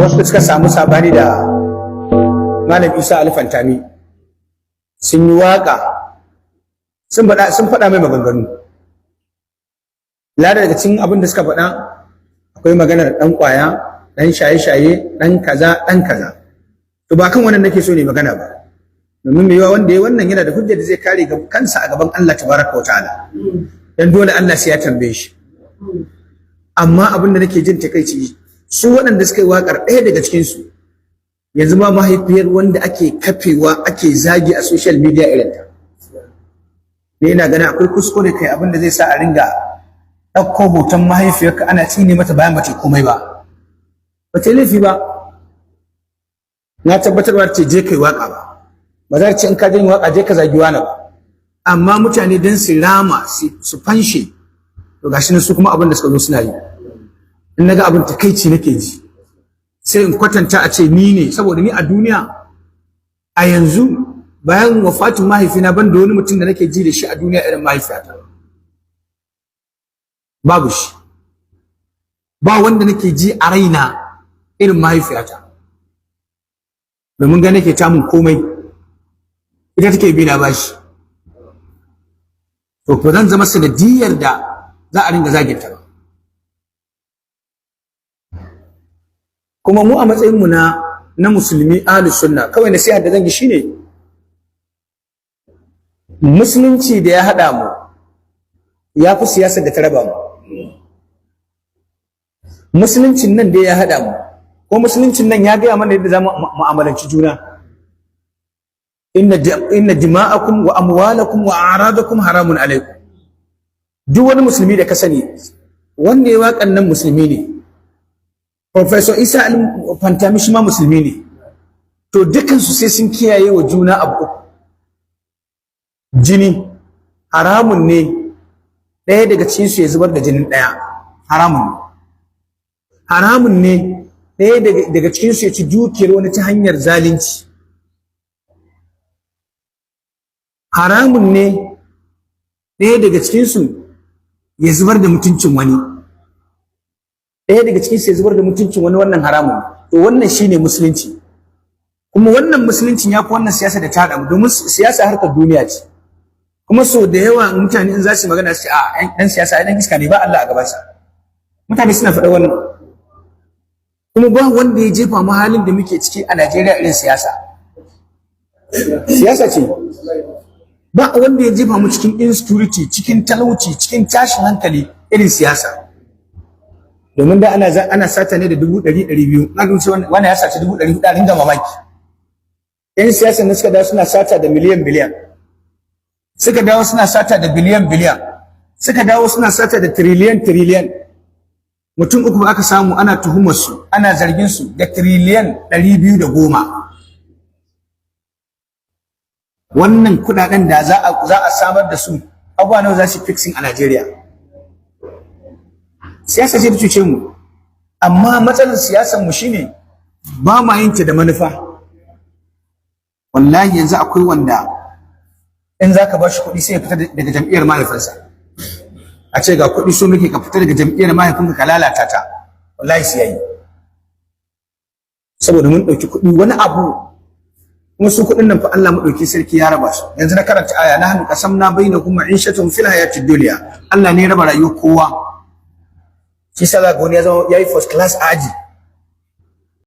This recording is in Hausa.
Wasu da suka samu sabani da Malam Isa Alfantami sun yi waka, sun faɗa mai maganganu. Lada daga cikin abin da suka faɗa akwai maganar ɗan ƙwaya, ɗan shaye-shaye, ɗan kaza, ɗan kaza. To, ba kan wannan nake so ne magana ba, domin mai yawa wanda ya wannan yana da hujjar da zai kare kansa a gaban Allah tabaraka wa ta'ala, dan dole Allah sai ya tambaye shi. Amma abin da nake jin takaici, su waɗanda suka yi waƙar, ɗaya daga cikin su yanzu ma mahaifiyar wanda ake kafewa ake zagi a social media irin ta ne. Ina ganin akwai kuskure kai abin da zai sa a ringa ɗauko hoton mahaifiyarka ana tsine mata bayan bata komai ba, ba ta laifi ba. Na tabbatar ba ce je kai waka ba, ba za ce in ka je waka je ka zagi wani ba. Amma mutane dan su rama, su fanshe, to gashi nan su kuma abin da suka zo suna yi. In naga abin, takaici nake ji, sai in kwatanta a ce ni ne, saboda ni a duniya a yanzu bayan wafatin mahaifina ban da wani mutum da nake ji da shi a duniya irin mahaifiyata. Babu shi, ba wanda nake ji a raina irin mahaifiyata, domin ga nake ta mun komai, ita take bi na bashi. To, ba zan zama sanadiyar da za a ringa zagin ta ba. Kuma mu a matsayin mu na musulmi ahlus sunna, kawai nasiha da zan yi shine, musulunci da ya haɗa mu ya fi siyasar da ta raba mu. Musuluncin nan da ya haɗa mu, ko musuluncin nan ya gaya mana yadda za mu mu'amalanci juna: inna dima'akum wa amwalakum wa a'radakum haramun alaikum. Duk wani musulmi da ka sani, wanda ya waƙan nan musulmi ne, Professor Isa Fantami shi ma musulmi ne, to dukansu sai sun kiyaye wa juna abu uku: jini haramun ne, ɗaya daga cikinsu ya zubar da jinin ɗaya haramun ne, haramun ne ɗaya daga cikinsu ya ci dukiyar wani ta hanyar zalunci, haramun ne ɗaya daga cikinsu ya zubar da mutuncin wani, ɗaya daga cikinsu ya zubar da mutuncin wani, wannan haramun. To, wannan shine musulunci. Kuma wannan musuluncin ya fi wannan siyasa da ta haɗa mu, domin siyasa harkar duniya ce. Kuma so da yawa mutane in za su magana su ce, a ɗan siyasa ai ɗan iska ne, ba Allah a gabansa. Mutane suna faɗa wannan. Kuma ba wanda ya jefa mu halin da muke ciki a Najeriya irin siyasa. Siyasa ce. Ba wanda ya jefa mu cikin insecurity, cikin talauci, cikin tashin hankali irin siyasa. Domin da ana sata ne da 100,000, 200,000. Na ga wannan ya saci 400,000, a ringa mamaki. Yan siyasa ne suka dawo suna sata da miliyan biliyan, suka dawo suna sata da biliyan biliyan, suka dawo suna sata da tiriliyan tiriliyan. Mutum uku aka samu ana tuhumar su, ana zargin su da tiriliyan 210. Wannan kudaden da za a samar da su, abubuwa nawa za su fixing a Najeriya? Siyasa ce ta cuce mu. Amma matsalar siyasar mu shine ba ma yin ta da manufa. Wallahi yanzu akwai wanda in za ka ba shi kuɗi sai ya fita daga jam'iyyar mahaifinsa. A ce ga kuɗi, so muke ka fita daga jam'iyyar mahaifinka ka lalata ta, wallahi sai yayi, saboda mun ɗauki kuɗi wani abu. Kuma su kuɗin nan fa Allah maɗauki sarki ya raba su. Yanzu na karanta aya: nahnu qasamna bainakum ma'ishatahum fil hayatid dunya. Allah ne ya raba rayuwar kowa. Shi sa za ga wani ya zama yayi first class aji.